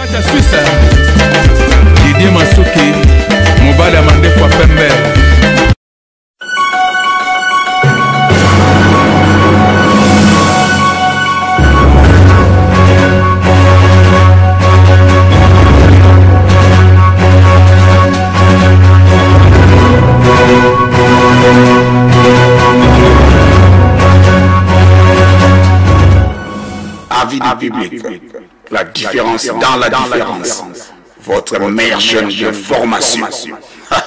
Kati ya Suisse, Didier Masuki, mobali ya mandefu ya pembe. Avis du public. La différence dans la différence. Votre meilleure chaîne de formation.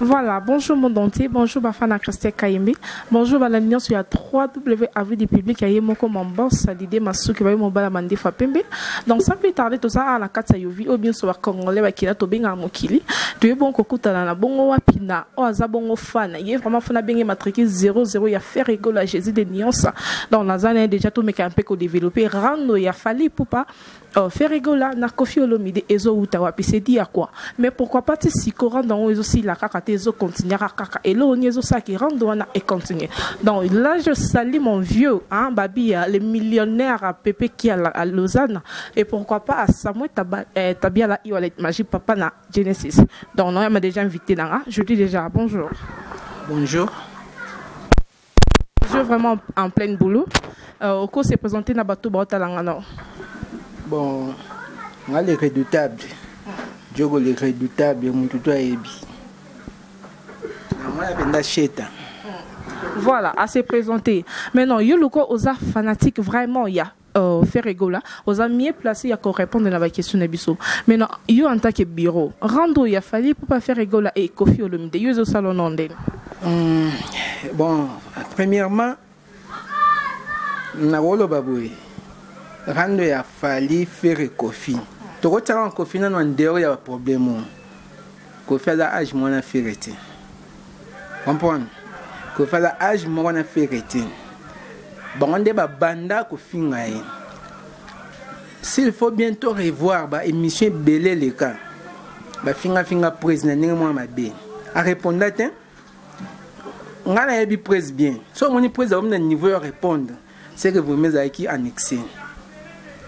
Voilà, bonjour monde entier, bonjour Bafana Christelle Kayembe, bonjour balandi nyonso ya 3W avis du public ya ye moko mon boss Didier Masuki baye mobala mandefa pembe. Donc sans plus tarder toza awa na kati ya Yovi oyo biso ba congolais bakila tobengaka mokili. Toye bongo kokutana na bongo wapi na oyo aza bongo fan ye vraiment fana benge matricule 00 ya Ferre Gola Jésus de Nuance. Donc naza na ye déjà tomeka mpe ko développer rando ya Fally Ipupa Oh, Ferre Gola na Koffi Olomide ezo wuta wapi c'est dit à quoi mais pourquoi pas ti siko rando yango ezo sila kaka te ezo continuer kaka eloko nini ezo sala ki rando wana e continuer donc là je salue mon vieux hein Babia le millionnaire à Pepe Kiala à Lausanne et pourquoi pas à Samuel Taba, eh, Tabiala Iwalet Magie papa na Genesis donc non m'a déjà invité nanga je dis déjà bonjour. Bonjour. Je vraiment en pleine boulot. Oko se présenter na bato ba otalanga no. Bon, nga le redoutable. Diogo le redoutable mutu to ayebi. Na mwana penda sheta. Voilà, à se présenter. Maintenant, yo loko oza fanatique vraiment ya Ferre Gola, oza mieux placé ya ko répondre na ba question na biso. Maintenant, yo en tant que bureau, rando ya Fally Ipupa Ferre Gola et Koffi Olomide, yo zo salo non ndeni. Bon, premièrement, nakoloba boye rando ya Fally Ferre Koffi tokotiaka Koffi nano en dehors ya baproblème oyo. Koffi aza age moko na Ferre te, comprendre? Koffi aza age moko na Ferre te, bango nde babanda kofinga ye. S'il faut bientôt revoir ba émission ebele eleka, bafingafinga prise na ndenge mwa mabe, areponda te. Ngai nayebi prise bien, so omoni prise akomi na niveau ya répondre, c'est que vraiment ezalaki annexé.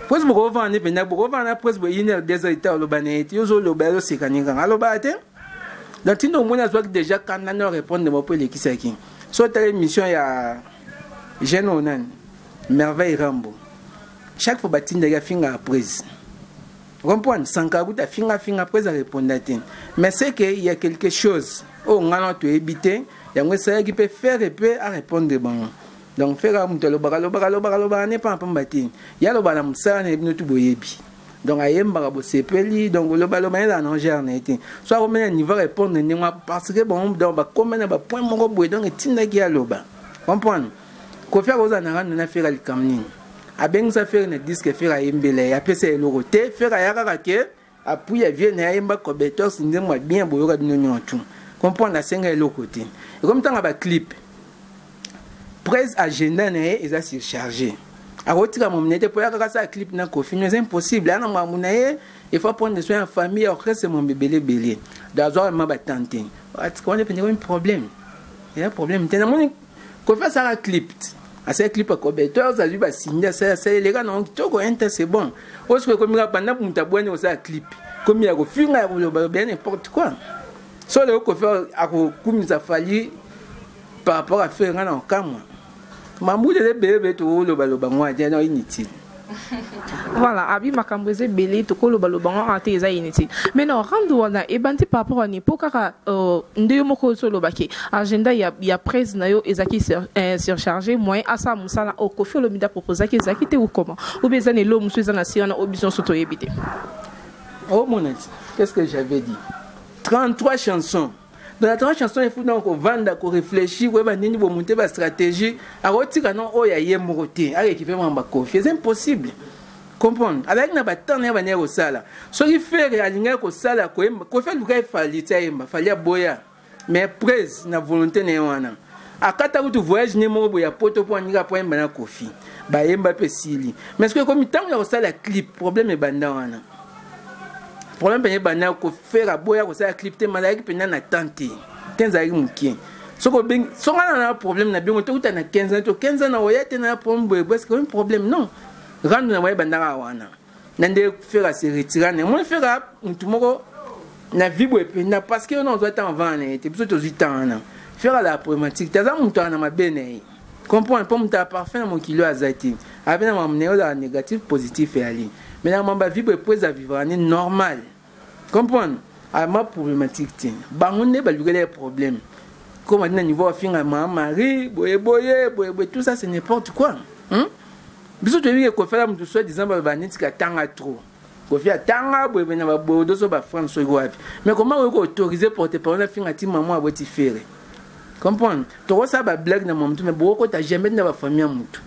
Prise bokovanda nde mpenza, bokovanda na prise boye une heure, 2 heures ete aloba na ye te, yo ozoloba azoseka ni kanga alobaka te. Donc ntina omoni azwaki déjà kanda na répondre mo mpo elekisaki. So otala émission ya jeune oyo nani Merveille Rambo, chaque fois batindaki afingaka prise, comprendre? Sankara kuta afinga finga prise, areponda te. Mais c'est que il y a quelque chose oyo ngai na toyebi te, yango esalaki mpe Ferre mpe arépondre bango. Donc Ferre moto alobaka alobaka alobaka alobaka ne pamba pamba te, ye alobaka na mosala na ye, bino tu boyebi. Donc ayembaka bosepeli, donc olobaloba ezala na genre na ye te. So akomi na niveau répondre ndenge wana parce que bon, donc bakomi na bapoint moko boye, donc etindaki ye aloba, comprendre? Koffi akozala na rando na Ferre likambo nini? Abengisa Ferre na disque, Ferre ayembela ye, apesa eloko te. Ferre aya kaka ke appui ya vie na ye, ayemba Cobetos nzembo ya bien, boyoka bino nyonso, comprendre? Asenga eloko te. Ekomi ntango baclip, presse agenda na ye eza surchargé, akotika momu te mpo ya kaka sala clip na Koffi, mais impossible. Aya na makambo na ye, il faut prendre soin ya famille, ya orchestre, mwambe ebele ebele, donc azwaka vraiment batante atika wana mpenza. Komi problème, eza problème te. Namoni Koffi asalaka clip, asali clip ya Cobetos, azwi basindi, asali asali, eleka nango kitoko inte, c'est bon. Oyo soki ekomi kaka banda moto abwani kosala clip, komi ya kofinga, ya koloba ya n'importe quoi. So lelo Koffi akokumisa Fally par rapport à Ferre, nga na okamwa. Mambuta eza ebele ebele, tokolobaloba ngo adia na inutile. Voilà, abi makambo eza ebele, tokolobaloba ngo ate eza inutile. Mais non, rando wana ebandi par rapport ani mpo kaka nde yo moko ozolobaki agenda ya presse na yo ezalaki surchargé, moyen asala mosala oyo Koffi Olomide aproposaki ezalaki te, ou comment? Ou bien eza na eloko mosusu eza na se wana oyo biso nyonso toyebi te? Omona ti, qu'est ce que j'avais dit? 33 chansons. Dans la 33 chansons, il faut donc kovanda, koréfléchir, koyeba nini bomonte bastratégie. Akotika non oyo ya ye moko te, arekipe mwa baKoffi, eza impossible, comprendre? Azalaki na batemps na ye bandeki kosala. Soki Ferre alingaki kosala koyemba, Koffi aluka ye Fally ti ayemba, Fally aboya. Mais prese na volonté na ye wana, akata kutu voyage ne moko boye ya poto mpo aninga po ayemba na Koffi, bayemba mpe esili. Mais soki ekomi ntango ya kosala clip, problème ebanda wana. Problème mpenza ebanda, koFerre aboya kosala clip te, mazalaki mpenza na temps te te, ezalaki moke. Soki obengi, soki nga na problème na bino, tokuta na 15 ans to 15 ans na oya te na problème boye boye, c'est problème. Non, rando na boye ebandaka wana. Na nde Ferre se retira na moi, Ferre mutu moko na vie boye mpenza, parce que yo na ozwa ntango avanda na ye te. Biso tozwi ntango wana. Ferre azala problématique te, aza moto aza na mabe na ye, comprendre, mpo moto ya parfait na mokili oyo aza te. Abe na makambo na ye, ozala négatif, positif eyali, mais na makambo ya vie boye, po eza vivre ne normal, comprendre, ama problématique te. Bango nde balukela ye problème, comme ati na niveau afinga mama Marie boye boye boye boye, tout ça, c'est n'importe quoi, hein? Biso toyebi ke Koffi aza moto soit disant baloba neti katanga trop. Koffi atanga boye boye na babordeaux, so bafrance, soki wapi, mais comment oyoki autoriser porte parole afinga ti mama aboti Ferre? Comprendre, tokosala bablague na mwa motu, mais bokokota jamais na bafamille ya motu.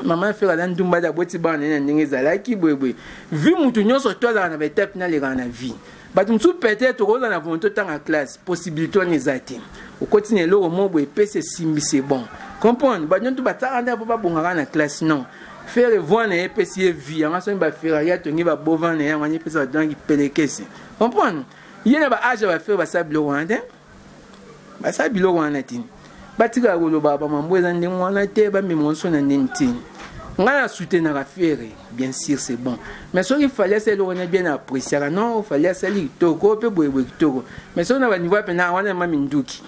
Mama Ferre aza ndumba te, aboti bana na ye na ndenge ezalaki boyeboye. Vu motu nyonso to azalaka na baetape nalekaka na vie, bato mosusu peut-être okozala na volonté otanga classe, possibilité wana eza te. Okoti na eloko moko boye, epesi, esimbi, c'est bon, comprendre. Bato nyonso batiaka nde mpo babongaka na classe, non. Ferre, voix na ye epesi ye vie yango. Soki baFerrari atongi babova na ye, yango wana epesa bato yangi pelekesi, comprendre. Ye na baage ya baFerre basala biloko wana te, basala biloko wana te. Batikala koloba bamambo eza ndenge wana te, bamema nyonso na ndenge te. Ngai na soutenaka Ferre, bien sûr, c'est bon, mais soki Fally asali eloko wana bien, appréciaka. Non, Fally asali kitoko mpe boyeboye kitoko, mais soki na baniveau mpena wana ma minduki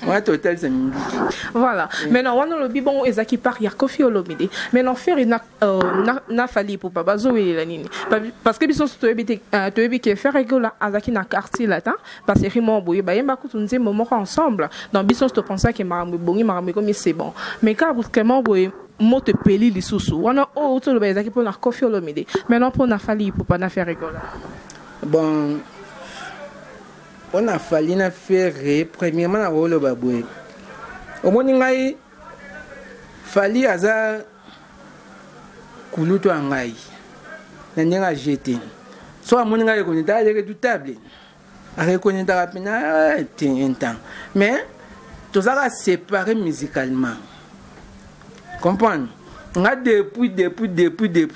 wana, totalisa minduki. Voilà. Maintenant wana olobi bongo ezalaki part ya Koffi Olomide. Maintenant Ferre na Fally Ipupa bazowelela nini? Parce que biso nyonso toyebi te, toyebi ke Ferre Gola azalaki na Quartier Latin, basérie moko boye, bayemba kutu nzembo moko ensemble. Donc biso nyonso topensaki makambo ebongi, makambo ekomi, c'est bon. Mais kaka brusquement boye, moto epeli lisusu. Wana oyo toloba ezalaki mpona Koffi Olomide. Maintenant mpona Fally Ipupa na Ferre Gola? Bon, mpona Fally na Ferre, premièrement na koloba boye, omoni ngai, Fally aza kulutu ya ngai na ndenge age te. So amoni ngai, reconnaître, aza redoutable, areconnaîtraka mpena te un temps, mais tozalaka séparé musicalement, comprendre. Nga depuis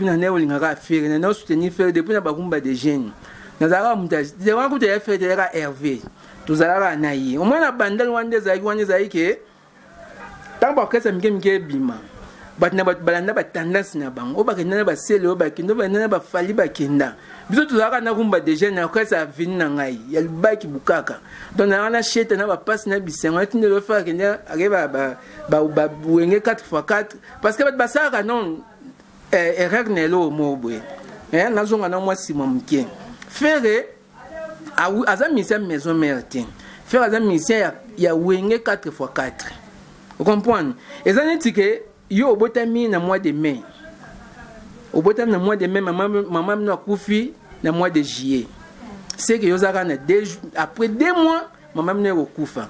na nde olingaka Ferre, na nde osoutenir Ferre depuis na bakumba de jeune, nazalaka moto wana kuta ya Ferre, teyaka Hervé, tozalaka na ye. Omoi na bandal wana nde ezalaki wana, ezalaki ke ntango baorchestre mike mike ebima, bato na bato balanda batendance na bango. Oyo bakenda na basele, oyo bakenda, oyo bakenda na baFally, bakenda. Biso tozalaka na rumba déjà na orchestre aveni na ngai ya lubaki bukaka. Donc nanga na sheta na bapasi na bisengo natindeli oyo akende ake bawenge 4 x 4, parce que bato basalaka non erreur na eloko moko boye. Nazonga na mwa nsima moke. Ferre aza musicien Maison Mère te. Ferre aza musicien ya Wenge 4 x 4, ocomprendre. Eza neti ke yo obotami na mois de mai, obotami na mois de mai, mama bino akufi na mois de juillet, c'est que yo ozalaka na après 2 mois mama bino ekokufa.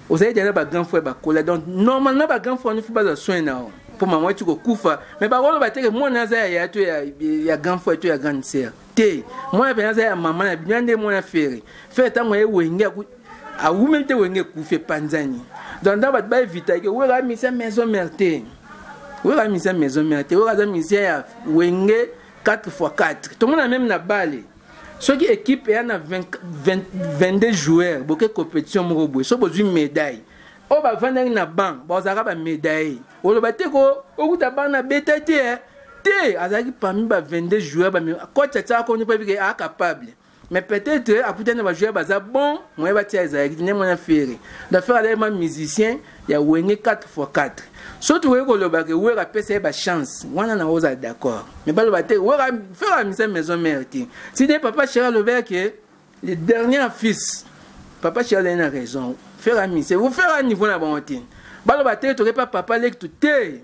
Ozali deja na bagrand frère bakola, donc normalement bagrand frère faut bazwa soin na yo mpo mama eti kokufa. Mais bakoloba teke mwana aza ya yaya to ya grand frère to ya grande sœur te, mwana mpenza aza ya mama na bino. Nde mwana Ferre, Ferre ntango ye Wenge awumeli te, Wenge ekufi, epanzani. Donc ntango bato baevitaki Wera musicien Maison Mère te, Wera musicien Maison Mère te, Wera aza musicien ya Wenge 4 x 4. Tomona même na bale, soki équipe eya na 20, 20, 22 joueurs, boke compétition moko boye, so bozwi médaille, oyo bavandaki na banc bazalaka bamédaille. Oloba te ko okuta bana beta te, te azalaki parmi ba 22 joueurs. Coach atiaka koni mpo ebike acapable, mais peut-être akutani na bajoueur baza bon, moye batia ezalaki nde mwana Ferre. Donc Ferre azali ma musicien ya Wenge 4 x 4. So tokoki koloba ke Wera apesa ye bachance wana, na ozala d'accord, mais baloba te Wera, Ferre amisa Maison Mère te. Si te papa chéri alobaki ke le dernier fils, papa chéri azali na raison. Ferre amise Ferre a niveau na bango te. Baloba te toke pa papa leki to te.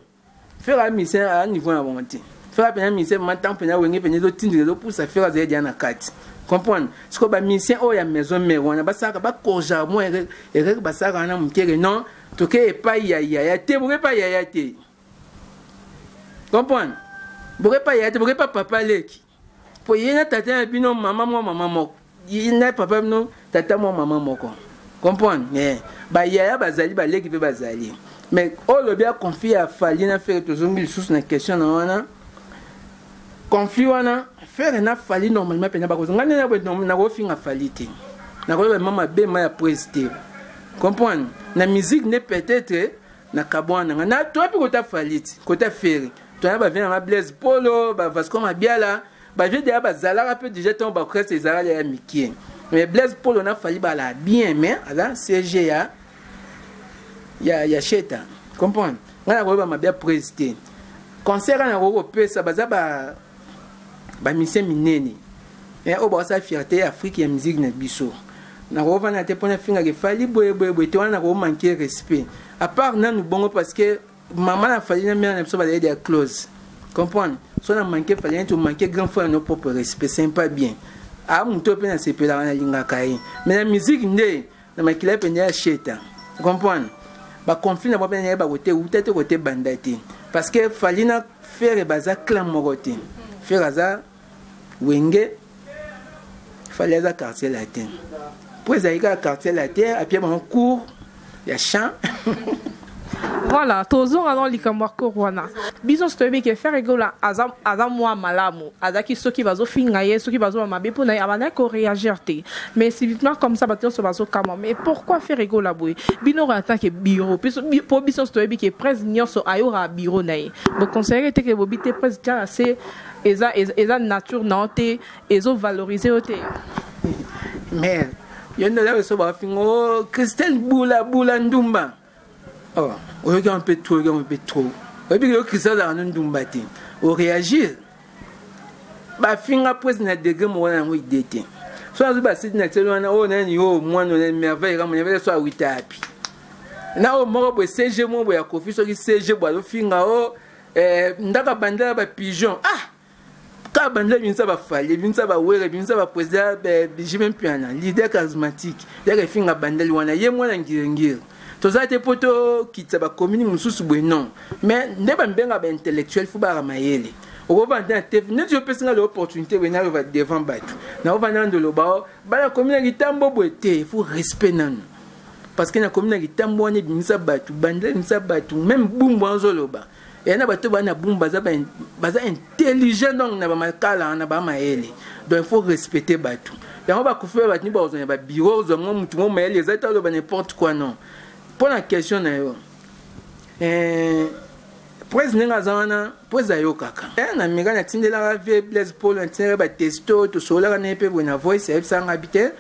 Ferre amise a niveau na bango te. Ferre mpena mise ma ntango mpena Wenge mpena ezotindika, ezopusa, Ferre azali dia na kati, comprendre. Sikoyo bamusicien oyo ya Maison Mère wana basalaka bakorgaka mwa erreur, basalaka wana mokere. Non, toke epai ya yaya te, boke epai yaya te, comprendre, boke epai yaya te, boke epai papa leki, po ye na tata na bino mama mwa mama moko, ye na papa bino tata mwa mama moko, comprendre. Yeah. Bayaya bazali, baleki mpe bazali. Mais oyo olobi ya conflit ya Fally na Ferre, tozongi lisusu na question na wana. Conflit wana Ferre na Fally, normalement mpena bakozwa ngai nde nakofinga Fally te, nakoyeba ma mabe ma ya prise te, comprendre. Na musique nde peut-être na kabwana nga na toyebi kota Fally ti kota Ferre, toya bavie nanga Blaise Polo, baVasco Mabiala. Bavieux deya bazalaka mpe déjà ntango baorchestre ezalaka ya mikie. Mais Blaise Polo na Fally bala bien, mais aza CG ya Sheta. Comprendre? Nga nakoyeba mabe ya prise te. Concert wana nakoki kopesa baza ba bamisien minene oyo bakosala fierté ya Afrique ya musique na biso. Nakovanda te mpona fingaka Efali boye boye boye te, wana nakomanke respect. À part nanu bongo, parce que mama na Fally na mère na biso bazali ya close. Comprendre? So na manke Fally, neti omanke grand frère no propre respect, c'est pas bien. A moto mpe nasepelaka, nalingaka ye, mais na musique nde na makila mpenza ya Sheta. Comprendre? Baconflit na bango mpe nayeba kote wuta te, kote banda te, parce que Fally na Ferre baza clan moko te. Ferre aza Wenge, Fally aza Quartier Latin. Po ezali kaka Quartier Latin apie bango cours ya chant. Voilà, tozonga na likambo ya cours wana. Biso nyonso toyebi ke Ferre Gola aza mwa malamu. Azalaki, soki bazofinga ye, soki bazoba mabe mpo na ye, abandaki koréagir te. Mais subitement comme ça, bato nyonso bazokama: mais pourquoi Ferre Gola boye? Bino en tant que bureau, mpo biso nyonso toyebi ke presse nyonso ayokaka bureau na ye. Boconseillere te ke bobi te presse tia na se eza nature na yo te, ezovalorize yo te. Mais yo nde oza biso bafinga o Christelle bula bula ndumba. Oh, oyoki yango mpe trop, oyoki yango mpe trop. Oyebi ke yo Christelle azalaka no ndumba te, oréagir. Bafinga presse na degré moko na yango ide te. So azwi basiti na tielo wana oyo nani, oyo mwana oyo Merveille kama Merveille, so awita api na oyo moko boye, CG moko boye ya Kofi, soki CG boye azofinga o ndaka bandela bapigeon. Ah, kaka bandela ebimisa baFally, ebimisa baWerra, ebimisa baprésident JB Mpiana, leader charismatique, yaka efinga bandeli wana ye mwana ngiringiri. Toza te mpo tokitisa bacommune mosusu boye, non. Mais nde bambenga baintellectuel, fo baka mayele. Okovanda te na TV neti opesinga le opportunité boye, naloba devant bato, nakovanda ndoloba o bana commune ya Kitambo boye te. Faut respect nanu, parce que na commune ya Kitambo wana ebimisa bato, bandela ebimisa bato, même Bumbu azoloba eya na bato baa na Bumbu baza intelligent. Donc na bamakala wana bamayele, donc il faut respecter bato yango. Bakufi bato ni bakozwa na babureau, ozwa mwa mutu mo mayele eza te, aloba n'importe quoi. Non, mpo na question na yo, presse ndenge aza wana, presse ayokaka. Na meka natindelaka vie Blaise Paul, natindelaka batesto, tosololaka na ye mpe boye na voice, ayebisaka bi te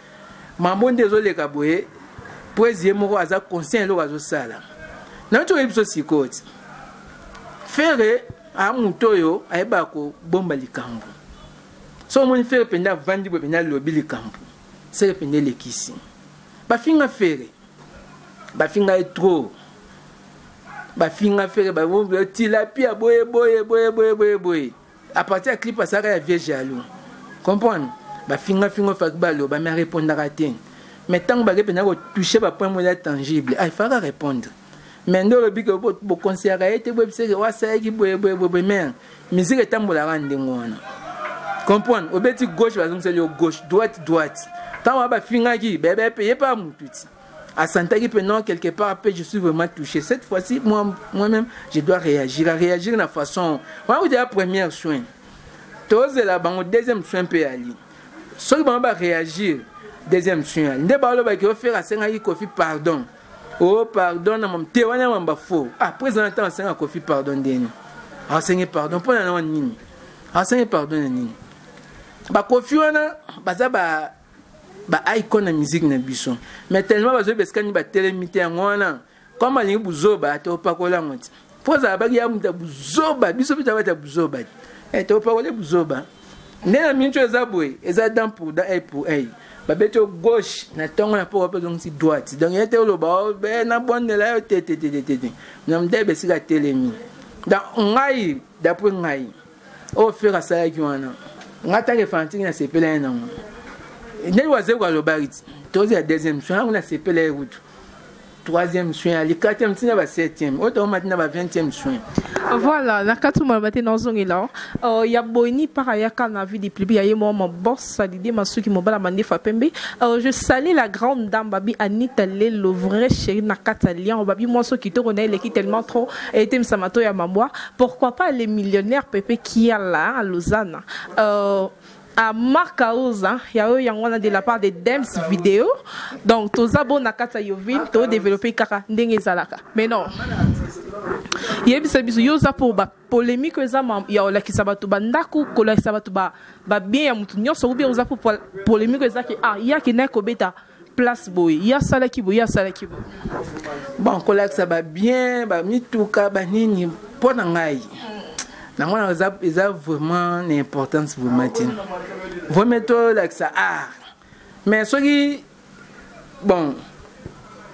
mambo nde ezoleka boye. Presse ye moko aza conscient eloko azosala. Nauti oyebi biso sikoyo ti Ferre aa moto oyo ayebaka kobomba likambo. So omoni Ferre mpenza avandi boye mpenza, alobi likambo seke mpenza elekisi. Bafinga Ferre, bafinga ye trop, bafinga Ferre tilapia boye boye boye boye boye boye à partir ya clip asalaka ya Vieux Jaloux. Comprendre? Bafinga finga, ofaki baloba, mais arépondaka te. Mais ntango bake mpenza kotouche bapoint mo eza tangible, ah, ifaka répondre. Mais nde olobi ke boconseillaka ye te, boyebiseke wasalaki boye boye boye, mais musique etambolaka ndenge wana. Comprendre? Obeti gauche, bazongiseli yo gauche, droite, droite. Ntango wana bafingaki bebe mpe ye mpe mutu ti asantaki mpe non, quelque part mpe je suis vraiment touché cette fois-ci, moi moi-même je dois réagir. À réagir na façon wana kuta ya première soin, tozela bango deuxième soin mpe yali. Soki bango baréagir deuxième soin yali, nde balobaki oFerre asengaki Kofi pardon. Oh, pardon na mam te wana mamba faux. Ah, président ntango asenga Kofi pardon, ndeni asenge pardon mpo na nini? Asenge pardon na nini? Bakofi wana baza ba icône na musique na biso, mais tellement bazoyeba esika nini batelemi te. Yango wana comme alingi buzoba, topakola yango ti mpo ozala baki ya moto ya buzoba. Biso mpe tabata buzoba te, topakole buzoba nde na miniti oyo eza boye, eza dent pour dent, œil pour œil. Babeti yo gauche na ntongo, na poko mpe ozongisi droite. Donc ye te oloba nabondela yo te te te te te na modele besika telemi. Donc ngai, d'après ngai, oyo Ferre asalaki wana, ngai tanke fanatique nasepela ye nango. Ndenge Wazeko alobaki ti tozi ya deuxième soin yango, nasepela ye kutu troisième soin ali, quatrième, ntina ba septième, oyo tokoma ntina ba 20e soin. Voilà, na kati maloba te, nazongela ya boni par ayaka na vie du public ya ye moko mabosa Didie Masuki, mobala mandefa pembe. Je salue la grande dame babi Anita Lelo, vrai chéri na kati ya Lyon. Babi mwasi kitoko na eleki tellement trop etemisa mato ya mabwa. Pourquoi pas les millionnaires Pepe Kiala à Lausanne, à Marc Aoza ya oyo yango wana de la part de Dems Vidéo. Donc toza bo na kati ya Yoville, todéveloppe kaka ndenge ezalaka. Mais non, Yebisa biso, yo oza pour ba polémique oyo eza ya kolakisa bato bandako, kolakisa bato babien ya motu nyonso, ou bien oza pour polémique oyo eza ke ah, ye akendaki kobeta place boye, ye asalaki boye, ye asalaki boye? Bon, kolakisa babien, bamituka, banini, mpo na ngai namona eza vraiment na importance vraiment te. Vraiment tolakisa art, mais soki bon,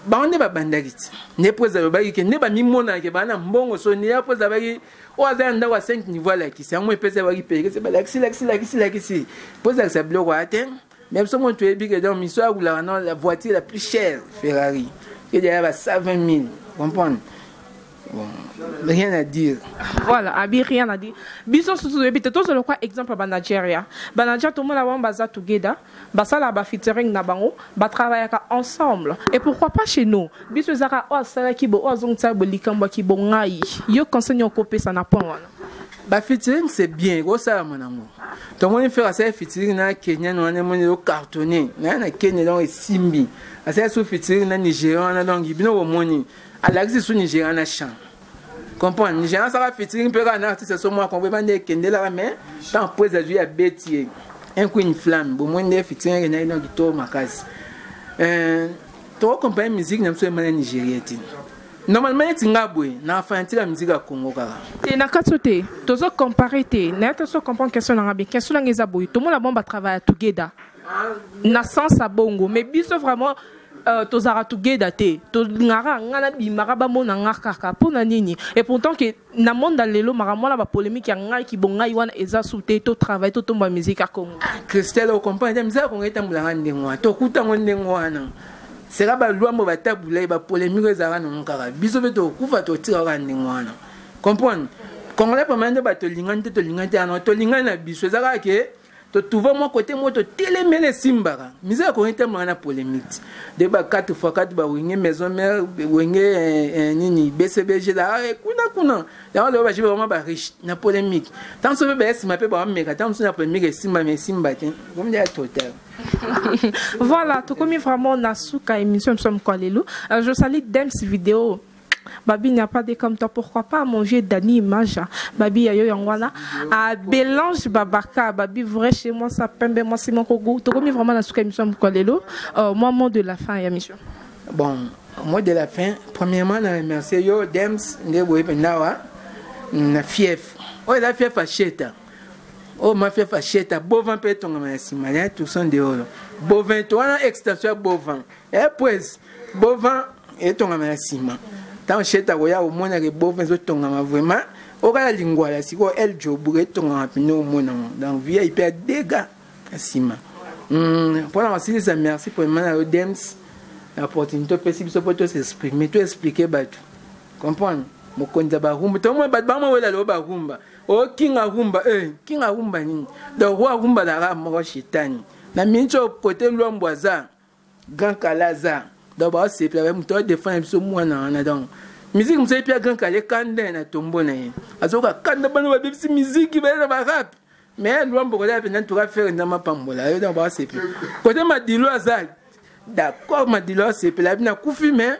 bango nde babandaki ti nde mpo ezalobaki ke nde bamimonaka baa na mbongo. So nde ya mpo ezalaki oyo aza na ndako ya 5 niveau, alakisi yango, epesa baki pelekesi, balakisi, lakisi, lakisi, lakisi mpo ezalakisa biloko aya te. Mais biso mo toyebi ke donc miso akulaka na la voiture la plus chère, Ferrari, ke deya ba 120 000, comprendre? Bon, rien à dire. Voilà, abi rien à dire. Biso susu toyebi te. Tozala kwa exemple ya Banigeria. Banigeria, tomona bango baza together, basala bafeaturing na bango, batravaillaka ensemble. Et pourquoi pas chez nous? Biso ezaka oyo asalaki bo, oyo azongisaka bo, likambo ya kibongai. Yo, conseil nini okopesa na point wana? Bafeaturing, c'est bien, ekosalama nango. Tomoni Ferre asali featuring na Kenya wana, emoni ezocartonne na Kenya, donc esimbi. Asali so featuring na Nigeria wana, donc bino bomoni alakisi su Nigeria na champ, comprendre? Nigeria asala featuring mpe kaka na artiste so mwa comprendre bande ekendelaka, mais tant po ezazwi ya beti ye un coup, une flamme, bomoni nde featuring ekendaki, donc kitoko makasi. Tokocompagne musique na biso ema na Nigeria te. Normalement, neti nga boye na fanatique ya musique ya Congo kaka. Te, na kati oyo te, tozo compare te. Naye te, so comprendre question nanga bien. Question nanga eza boye: tomona bango batravaille together na sens ya bongo, mais biso vraiment tozalaka together te. Tolingaka nga nabimaka, bamona nga kaka mpo na nini? Et pourtant ke na monde ya lelo, makambo wana, bapolémique ya ngai kibongai wana eza su te. Totravaille, totomba musique ya Congo. Christelle, ocomprendre te. Misala Kongo etambolaka ndenge wana, tokutango ndenge wana. Seka balwambo batabula ye, bapolémique ezalaka nango kaka. Biso mpe tokufa, totika kaka ndenge wana, comprendre? Congolais pamaya nde bato tolingani te, tolingani te yana, tolingani na biso. Eza kaka ke totrouve mwa kote moko totelemeli, esimbaka. Misala ya Kongo etambolaka na polémique de ba 4 fois 4, bawenge Maison Mère, wenge nini, BCBG, ezalaka kuna kuna. Yango lelo bajibe vraiment bariche na polémique. Ntango so mpe bayesima mpe bameka, ntango mosusu na polémique esimba, mais esimba te, komi ya total. Voilà, tokomi vraiment na suka émission biso mokolo lelo. Je salue Dems Vidéo, babi n'y a pas de comme toi. Pourquoi pas mon vieux Dani Image, babi ya yo yango wana a Belange Babaka, babi vrai chez moi ça pembe, moi c'est mon kogo. Tokomi vraiment na suka émission mokolo lelo. Moi, mot de la fin ya émission. Bon, mot de la fin, premièrement na remercier yo Dems nde boye mpenza awa na fief oyo eza fief Asheta, oyo ma fief Asheta Bovan mpe etongama na nsima ya Toussaint de oyo Bovin to wana, extension ya Bovan epres Bovan etongama na nsima. Ntango Sheta koya, omonaka Bovan ezotongama vraiment okala Lingwala. Sikoyo El Jobu etongama pene, omonango, donc vip ya dega na nsima. Mpona kosilisa, merci premièrement na yo Dems na opportunité opesi biso mpo tosexprime, toexplike bato, comprendre? Mokonzi ya barumba, tomona bato bamowela lelo barumba o kinga rumba, kinga rumba nini? Donc roi rumba azalaka moko shetani na miniti oyo. Kote Lwambo aza, Grand Kala aza, donc baosepela moto adefendre biso mwana wana. Donc musique mosusu epi ya Grand Kala ekanda na tombo na ye, azoka kanda, bana babebisi musique, baye na barap. Mais Lwambo koza mpenza ntuka Ferre, nzambe apambola yo. Donc baosepela kote Madilo aza d'accord, Madilo asepela bino akufi, mais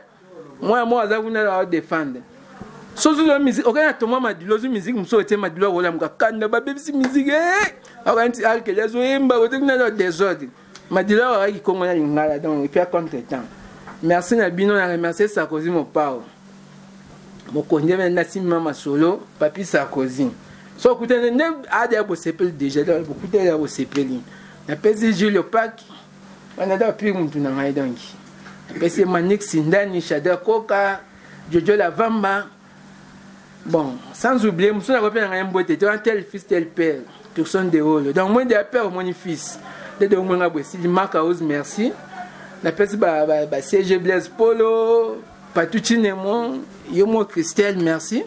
mwana moko aza kuna aodefendre. Soki ozwa musique, okei na toma Madilo, ozwi musique mosusu otie, Madilo akolamuka kanda, babebisi musique, akanti alkeli azoyemba kote kuna na désordre. Madilo akakaki Kongo na lingala, donc epi contre temps. Merci na bino, na remercier Sarkozy Mopao, mokonzi eme nasimba masolo Papi Sarkozy. So okutani nde ada ya bosepeli déjà, donc bokutani ya bosepeli. Napesi Julio Pak wana da pire mutu na ngai, donc napesi Manik Sindani, Shadra Koka, Jojo Lavamba. Bon, sans oublier mosusu nakope na ngai mbote te wana, tel fils tel père, Turson de Olo. Donc moi de père, omoni fils nde de omonga boye esili. Maka Ose, merci. Napesi ba CG Blaise Polo Patu Chinemo, yo mo Christelle, merci.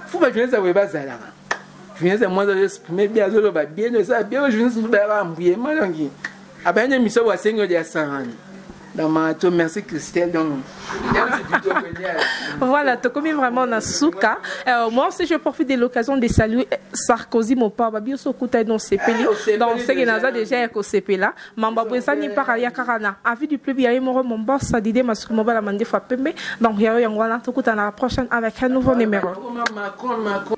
Fo bajournaliste boye bazalaka, journaliste mwa azo exprime bien, azoloba bien, eza bien. Journaliste mosusu bayaka mbuyema, donc abandi émission bo asengi ode ya sangani. Donc Marato, merci Christelle. Donc, voilà, tokomi vraiment na suka. Moi aussi, je profite de l'occasion de saluer Sarkozy, mon papa. Bien sûr, kuta non sepeli. Donc, c'est que naza déjà ko sepela. Mamba bwezani para ya karana. Avis du public, ya moro mon boss Didier Masuki mobala mande fa pembe. Donc, ya yo ngwana tokuta na la prochaine avec un nouveau numéro. Macron, Macron.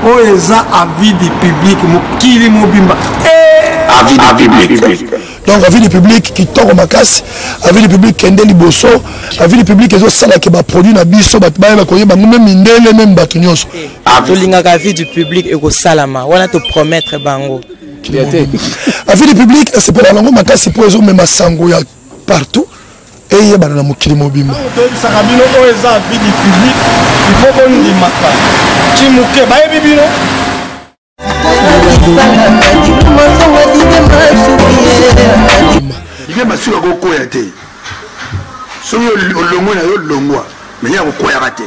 Oyo eza avis du public, mokili mobimba. Avis du public. Donc avis du public kitoko makasi, avis du public kende liboso, avis du public ezosalaka baproduit na biso, bato bayeba koyeba ngo, meme mindele, meme bato nyonso. Tolingaka avis du public ekosalama wana, topromettre bango. Avis du public esepelaka nango makasi mpo ezomema sango ya partout, eyebana na mokili mobimba. Toyebisaka bino, oyo eza avis du public, il faut bondimaka cimuke bayebi bino. Didier Masuki akokwea te. Soki olongwe na yo, longwa, mais ye akokweyaka te.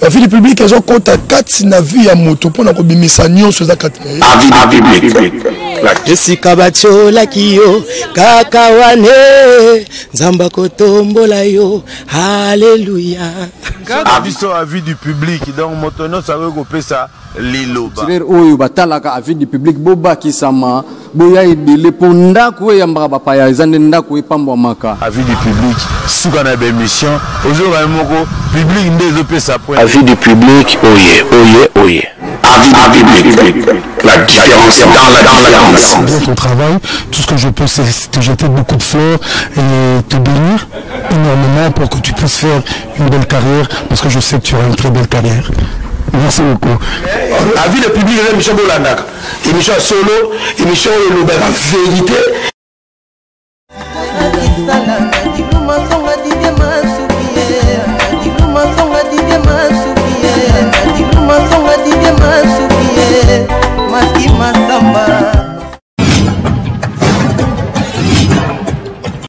Avis du public ezokɔta kati na vie ya moto mpona kobimisa nyonso eza kati na ye. Avis du public. Esika batiolaki yo kaka wane, Nzambe akotombola yo, halleluya. Biso avis du public, donc moto nyonso akoki kopesa liloba. Oyo batalaka avis du public, bobakisama, boya ebele, mpo ndako oyo eyambaka bapaya eza nde ndako epambwamaka. Avis du public, suka na baémission, ozoyoka moko public nde ezopesa point. Avis du public, oye oye oye. Avis du public, la différence dans la différence. Bien ton travail, tout ce que je peux, c'est te jeter beaucoup de fleurs et te bénir énormément pour que tu puisses faire une belle carrière, parce que je sais que tu auras une très belle carrière. Merci beaucoup. Avis du public eza émission bolandaka, émission ya solo, émission oyo elobaka vérité.